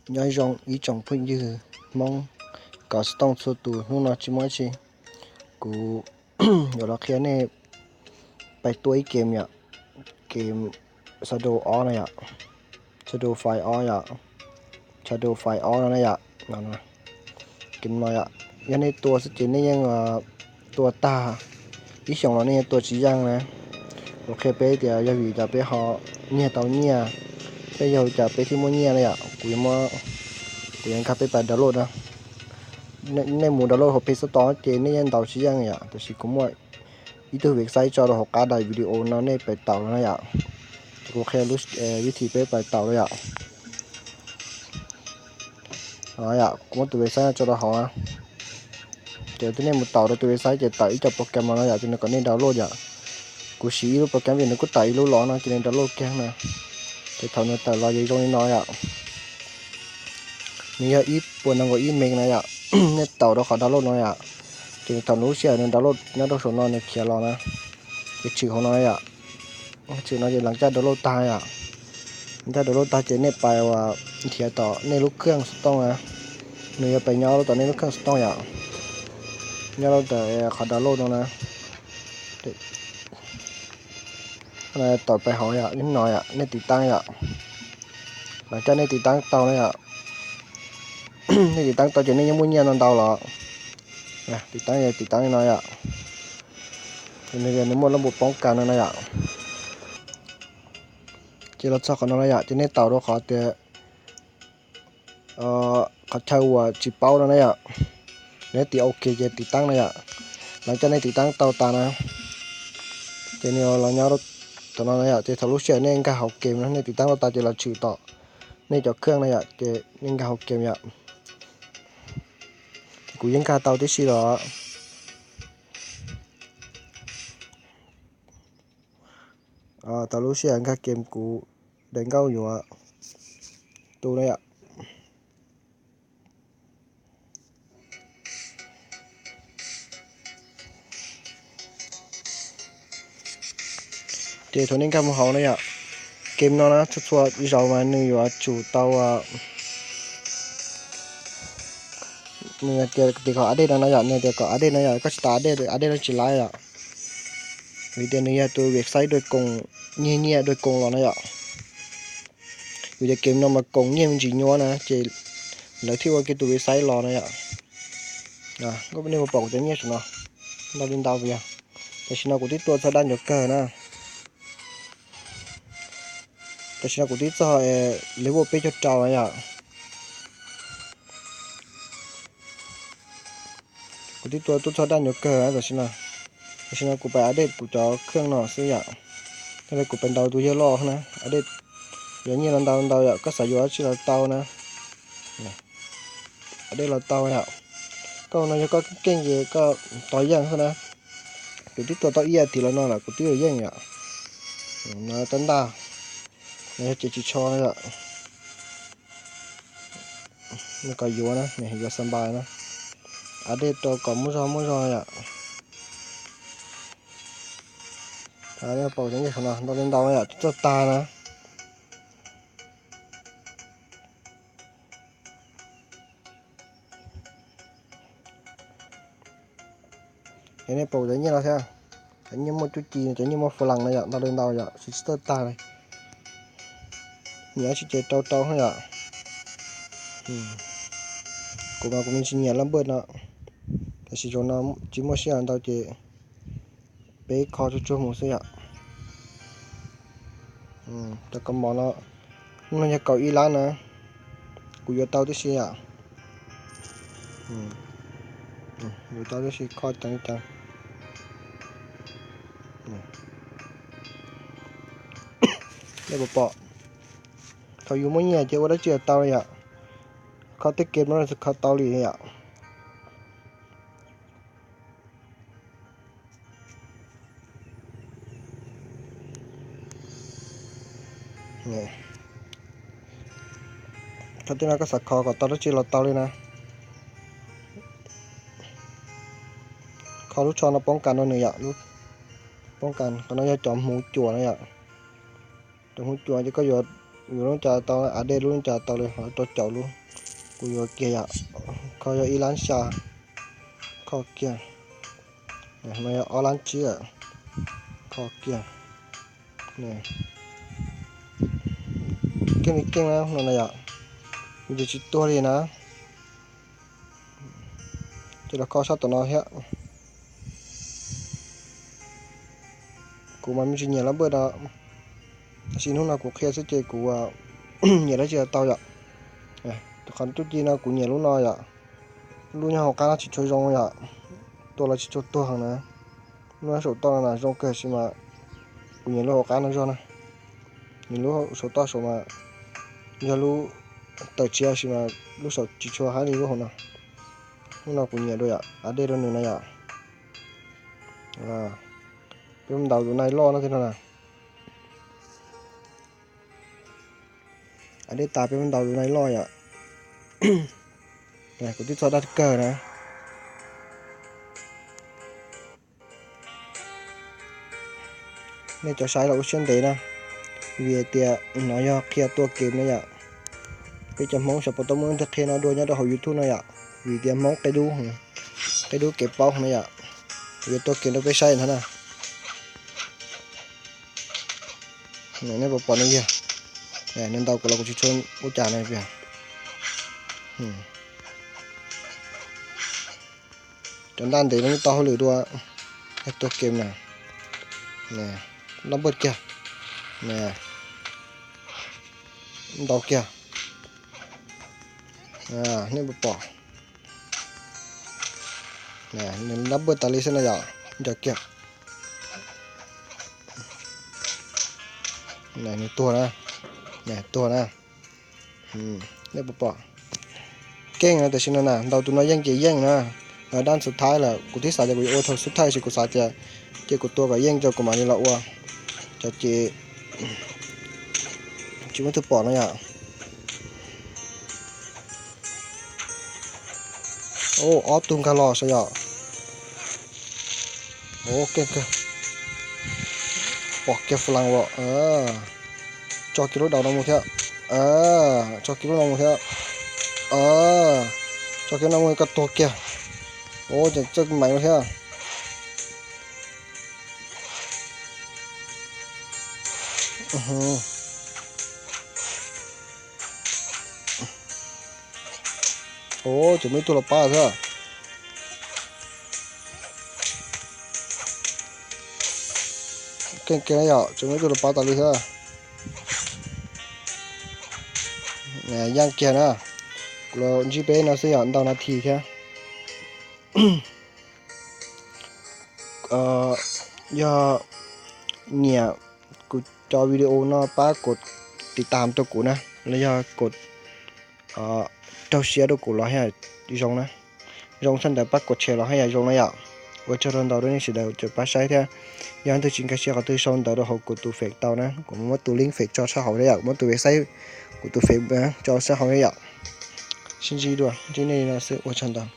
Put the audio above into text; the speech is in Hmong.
Nyob zoo ib tsoom phooj ywg Hmoob kov xov tooj txhua tus, hnub no tsis muaj dab tsi, kuv yuav los qhia nej pais tua ib game yom, game Shadow ob no yom, Shadow Fight ob yom, Shadow Fight ob no na yom. Game no yom, yog nej tua xwb ces nej yeej tua tag ib xyoos los nej yeej tua tsis yeej na. Kuv qhia peb tias yog vim cas peb ho nyiag tau nyiaj, thiab yog cas peb thiaj muaj nyiaj na yom. Kuv yuav, kuv yuav nkag peb pais download na. Nej mus download hauv Play Store ces nej yeej ntaus tsis yeej yom, tab sis kuv muaj ib tug website tso rau hauv qab daim video no nej pais taus los na yom. Kuv qhia vib thim peb pais taus los yom. Yom, kuv muab tus website no tso rau hauv na. Ces twb nej mus taus rau tus website ces tawm ib co program los no yom, ces nws kom nej download yom. Kuv siv ib lub program vim nws kuj tawm ib lub los no ces nws download kiag na. Ces thaum nws tawm los ces zoo li no yom. Nws yog ib puas nees nkaum ib meg na yom. Nej taus rau qhov download no yom. Ces thaum lub sij hawm nws download nyob rau saum no nws khiav los na, ces tshwm hauv no yom. Tshwm no ces lav caj download tag yom. Lav caj download tag ces nej pais uas nrhiav tom nej lub khej xov tooj na. Nws yuav pais nyob rau tom nej lub khej xov tooj yom, nyob rau tom qhov download no na. Tawm pais hauv yom, no yom, nej tiv taab yom. Lav caj nej tiv taab tau na yom. Nej tiv taab tau ces nej yeej muaj nyiaj no ntau los. Tiv taab, tiv taab li no yom. Nws muaj lub npus poob kas no na yom. Ces los txog qhov no na yom, ces nej taus rau qhov tias qhov chaw uas tsis paub no na yom. Nws tiv ok ces tiv taab na yom. Lav caj nej tiv taab tau tas na, ces nws los nyob rau tom no na yom. Ces thaum lub sij hawm nej nkag hauv game no nej tiv taab tau tas ces los tshwm tom nej cov khej na yom, ces nej nkag hauv game yom. Ces kuv yeej nkag tau tib si los. Thaum lub sij hawm nkag game kuv daim nkauj yuav tu na yom. Ces thaum nej nkag mus hauv na yom, game no na txhua txhua zaus mas nws yuav tsum tau, nws tias kom update no na yom, nws tias kom update no yom, koj tsis tau update, update no tsis laib yom. Vim tias nws yog tus website dua koom, nyiag nyiaj dua koom los na yom. Vim tias game no mas koom nyiaj me ntsis nyuaj na ces lawv thiaj ua kiag tus website los na yom. Koj nej puas pom kuv cov nyiaj saum no? Ntau li ntau yog. Tam sim no kuv twb tua txog daj ncuav kawg na. Tam sim no kuv twb txog level peb caug rau na yom. Kuv twb tua tuaj txog daj ncuav kawg tam sim no. Tam sim no kuv pais update kuv cov khej no xwb yom. Yog li kuv pais ntaus tus yawg loj na, update yuav nyiaj los ntau ntau yom, koj xav yuav dab tsi los tau na. Update los tau yom. Koj no yog koj keej ces koj tos yeej xwb na. Kuv twb tua tau ib as thiv los no lawm kuv twb yuav yeej yom. No tab ntaj, no yog ces tsis tsho na yom. Nws kom yuav na, yuav xa npais na. Update rau kom muaj zog muaj zog yom. Pom cov nyiaj saum no ntau li ntau yom, twb txog tag na. Es nej pom cov nyiaj no thiab, cov nyiaj muaj cuj ci, cov nyiaj muaj fas las no yom, ntau li ntau yom, siv tsis tau tag li. Nyiam tsis ces rau rau yom. Kuv mas kuv me ntsis nyiam laj npawj no, tab sis zaum no tsis muaj sij hawm ntau ces peb kho tsuag tsuag mus xwb yom. Cov kaus mom no, no yog kaum ib lab na, kuv yuav tau tib si yom. Yuav tau tib si kho ceev ceev. Nej puas pom, thaum yus muaj nyiaj ces ua dab tsi los tau li yom. Kho tej game no kho tau li yom. Kho tej no koj xav kho kom tau dab tsi los tau li na. Kho lub tsho no poob kas rau nws yom, poob kas qhov no yog cov hmuv cuam na yom. Cov hmuv cuam ces koj yuav Yuav lub cas tau, av dej lub cas tau li, rau caum lub. Kuv yuav kiag yom, kho yog ib lab xya, kho kiag. No yog ob lab tsib, kho kiag. Keej li keej na no na yom, nws tsis tuag li na. Ces los kho sab tom no thiab. Kuv mas me ntsis nyiam lab npawj no, tab sis hnub no kuv qhia xwb ces kuv nyiam dab tsi tau yom. Qhov tub ci no kuv nyiam lub no yom. Lub nyob hauv qab no tsis tshua zoo yom, tua los tsis tshua tuag na. Lub saum toj no na zoo kawg sis mas kuv nyiam lub hauv qab no zog na. Nws lub saum toj saum mas yog lub tawm tshiab sis mas lub saum tsis tshua haib li lub hauv no. Lub no kuv nyiam dua yom, av dej rau nws na yom. Peb ntaus tus nai loj no thiab no na. Av dej tas peb ntaus tus nai loj yom. Kuv twb txog dab kawg na. Nej cov saib los ua siab ntev na, vim tias no yog qhia tua kem na yom. Peb cov Hmoob xyov puas tau muaj leej twg qhia no dua nyob rau hauv YouTube no yom, vim tias Hmoob qia dub, qia dub kev paub na yom. Kuv yuav tua kem rau peb saib ntag na. Nej puas pom no yog, nws ntaus kuv los kuv tsis tshua ua cas na. Cov ntaj ntev no yeej tau hauj lwm dua, tua kem na. Lab npawj kiag, ntaus kiag, nej puas pom. Nws lab npawj tas li xwb na yom, nco kiag. Nws tuag na, tuag na. Nej puas pom? Keej no tiam sis no na, ntaus tus no yeej ces yeej na. Dab xub thaib lawm, kuv twb xav tias kuv yuav ua thaum xub thawj sis kuv xav tias cia kuv tua kom yeej tso kuv mam li los ua. Cov ces tsis muaj ib tug pom no yom. Ob tug nkag los sav yom. Keej kawg. Pom kiag flag os. Tso kiag lub daus no mus thiab. Tso kiag lub no mus thiab. Tso kiag no mus koj tuag kiag. Ces txawj meem no thiab. Ces muaj ib tug los pab thiab. Keej kiag yom, tseem muaj ib tug los pab tas li thiab. Yeej kiag na. Kuv los ntsib peb no xwb yom, ntau nas this thiab. Yog nyiam kuv cov video no pab kom tiv tam rau kuv na, los yog kom raug siab rau kuv los zoo na. Zoo tshaj ntawd pab kom share los haj yam zoo na yom. Ua tsaug rau ntau rau nej sawv daws cov pab saib thiab. Yog leej twg tsis nkag siab qhov twg sau ntawv rau hauv kuv tus fem tau na, kuv muab tus link fem tso sab hauv thiab yom, muab tus website kuv tus fem tso sab hauv thiab yom. Sib ntsib dua, ntsib nej li no xwb, ua tsaug ntau.